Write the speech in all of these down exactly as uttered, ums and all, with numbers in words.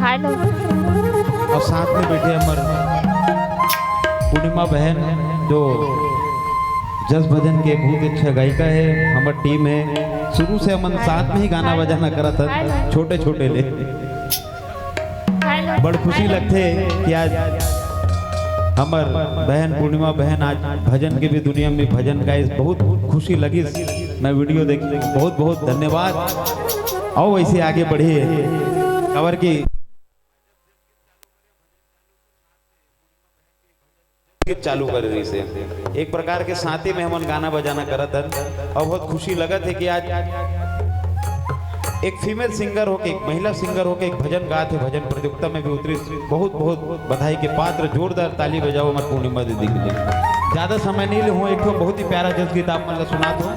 Hello. और साथ में बैठे हमर पूर्णिमा बहन, जो जस भजन के बहुत अच्छा गायिका है, हमर टीम है। शुरू से हमन साथ में ही गाना बजाना करत हन, छोटे छोटे ले। हेलो। बड़ खुशी लगथे कि आज हमर बहन पूर्णिमा बहन आज भजन के भी दुनिया में भजन गाइस, बहुत खुशी लगिस। मैं वीडियो देख, बहुत बहुत धन्यवाद। आओ वैसे आगे बढ़िए, काबर कि चालू करे रहिस हे। एक प्रकार के साथे में हमन गाना बजाना करत हन और बहुत खुशी लगत हे कि आज एक फीमेल सिंगर होके, एक महिला सिंगर होके एक भजन गात हे, भजन प्रतियोगिता में भी उतरी। बहुत बहुत बधाई के पात्र, जोरदार ताली बजाओ हमर पूर्णिमा दीदी के लिए। ज्यादा समय नहीं लेहूँ, एक ठो बहुत ही प्यारा जस गीत आप मन ला सुनात हूँ।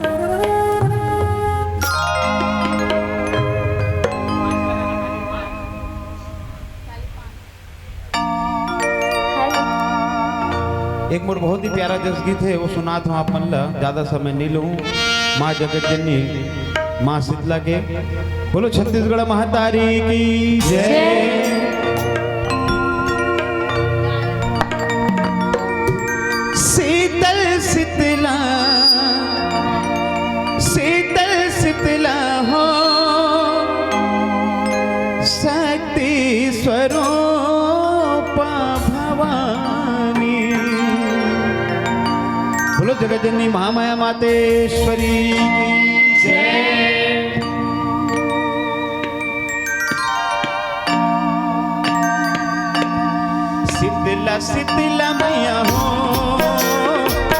एक मोर बहुत ही प्यारा जस गीत है, वो सुनात हूँ आप मन ला, ज्यादा समय नहीं लूँ। माँ जगत जननी, माँ शीतला के, बोलो छत्तीसगढ़ महतारी की जय। शीतल शीतला, शीतल शीतला हो, शक्ति स्वरूप भवानी। बोलो जगत जननी महामाया मातेश्वरी की जय। शीतला शीतला मैया हो,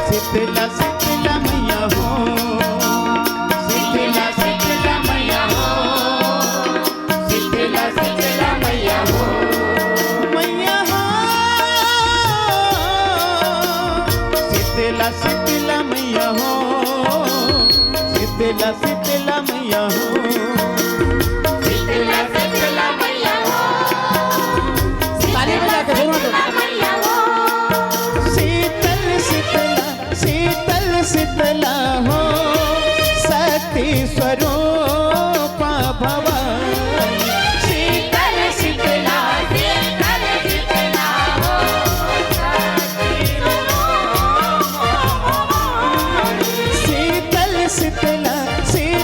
शीतला शीतला मैया हो, शीतला शीतला मैया हो, शीतला शीतला मैया हो, मैया हो, शीतला शीतला मैया हो, शीतला शीतला मैया हो। शीतला शीतला मैया हो। ताली बजा के दोनों हाथों। शीतला मैया हो। शीतल शीतला, शीतल शीतला हो, शक्ति स्वरूप भवानी। शीतल शीतला, शीतल शीतला हो, शीतल शीतला, शीतल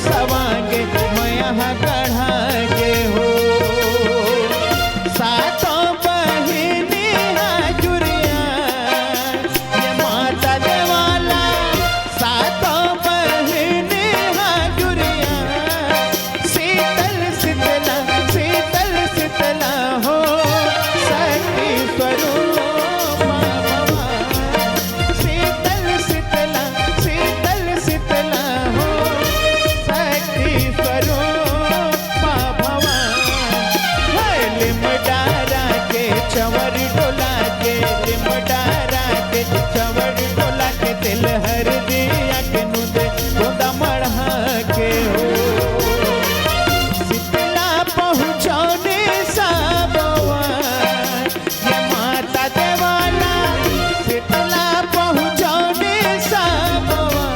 सवांगे मया ह गढ़ा के हो। सातों बहिनी हा जुरिया, ये माता देवाला। सातों बहिनी हा जुरिया, शीतल शीतला, शीतल शीतला हो, शक्ति स्वरूप भवानी। शीतल शीतला, शीतल शीतला हो, शक्ति स्वरूप भवानी। हे लिमडारा के चंवर डोला के, लिमडारा के चंवर डोला के, तेल हरदिया के नूंदे गोंदा मढ़ा के हो। शीतला पहुँचौनी सबवा, ये माता देवाला। शीतला पहुँचौनी सबवा,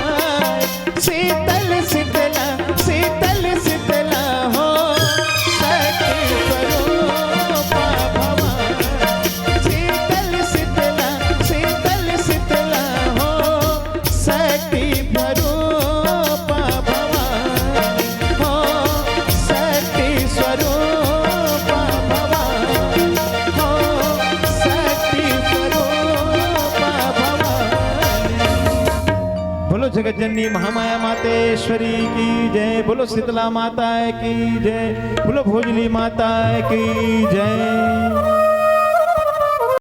शीतल शीतला, शीतल शीतला हो, शक्ति स्वरूप भवानी। शीतल शीतला, शीतल शीतला हो, शक्ति स्वरूप भवानी हो, शक्ति स्वरूप भवानी हो, शक्ति स्वरूप भवानी। बोलो जगत जननी महामाया मातेश्वरी की जय, बोलो शीतला माता की जय, बोलो भोजली माता की जय।